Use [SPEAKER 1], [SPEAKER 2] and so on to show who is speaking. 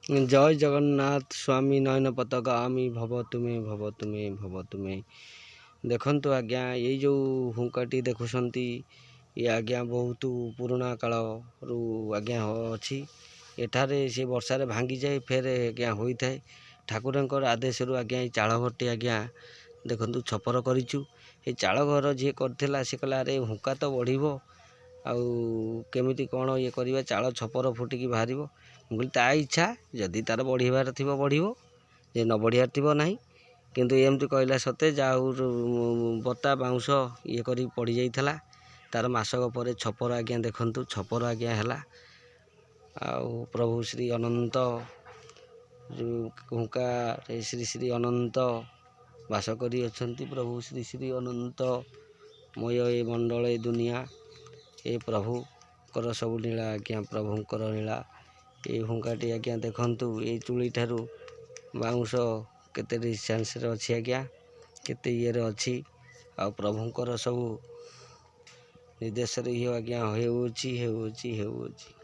[SPEAKER 1] ଜୟ ଜଗନ୍ନାଥ ସ୍ୱାମୀ ନୟନ ପଥଗାମୀ ଭବ ତୁମେ ଭବ ତୁମେ ଭବ ତୁମେ। ଦେଖନ୍ତୁ ଆଜ୍ଞା, ଏଇ ଯେଉଁ ହୁଙ୍କାଟି ଦେଖୁଛନ୍ତି, ଇଏ ଆଜ୍ଞା ବହୁତ ପୁରୁଣା କାଳରୁ ଆଜ୍ଞା ଅଛି ଏଠାରେ। ସେ ବର୍ଷାରେ ଭାଙ୍ଗିଯାଏ, ଫେରେ ଆଜ୍ଞା ହୋଇଥାଏ। ଠାକୁରଙ୍କର ଆଦେଶରୁ ଆଜ୍ଞା ଏଇ ଚାଳ ଘରଟି ଆଜ୍ଞା ଦେଖନ୍ତୁ ଛପର କରିଛୁ। ଏ ଚାଳ ଘର ଯିଏ କରିଥିଲା, ସେ କହିଲା, ଆରେ ହୁଙ୍କା ତ ବଢ଼ିବ, ଆଉ କେମିତି କ'ଣ ଇଏ କରିବା, ଚାଳ ଛପର ଫୁଟିକି ବାହାରିବ। ମୁଁ କହିଲି ତା ଇଚ୍ଛା, ଯଦି ତାର ବଢ଼ିବାର ଥିବ ବଢ଼ିବ, ଯେ ନ ବଢ଼ିବାର ଥିବ ନାହିଁ। କିନ୍ତୁ ଏମିତି କହିଲା ସତେ, ଯାହା ହଉ ବତା ବାଉଁଶ ଇଏ କରିକି ପଡ଼ିଯାଇଥିଲା। ତାର ମାସକ ପରେ ଛପର ଆଜ୍ଞା ଦେଖନ୍ତୁ, ଛପର ଆଜ୍ଞା ହେଲା। ଆଉ ପ୍ରଭୁ ଶ୍ରୀ ଅନନ୍ତ ହୁଙ୍କାରେ ଶ୍ରୀ ଶ୍ରୀ ଅନନ୍ତ ବାସ କରିଅଛନ୍ତି। ପ୍ରଭୁ ଶ୍ରୀ ଶ୍ରୀ ଅନନ୍ତ ମୟ ଏ ମଣ୍ଡଳ ଏ ଦୁନିଆ। ଏ ପ୍ରଭୁଙ୍କର ସବୁ ଲୀଳା ଆଜ୍ଞା, ପ୍ରଭୁଙ୍କର ଲୀଳା। ଏଇ ହୁଙ୍କାଟି ଆଜ୍ଞା ଦେଖନ୍ତୁ, ଏଇ ଚୁଳିଠାରୁ ବାଉଁଶ କେତେ ଡିଷ୍ଟାନ୍ସରେ ଅଛି ଆଜ୍ଞା, କେତେ ଇଏରେ ଅଛି। ଆଉ ପ୍ରଭୁଙ୍କର ସବୁ ନିର୍ଦ୍ଦେଶରେ ଇଏ ଆଜ୍ଞା ହେଉଅଛି, ହେଉଅଛି, ହେଉଅଛି।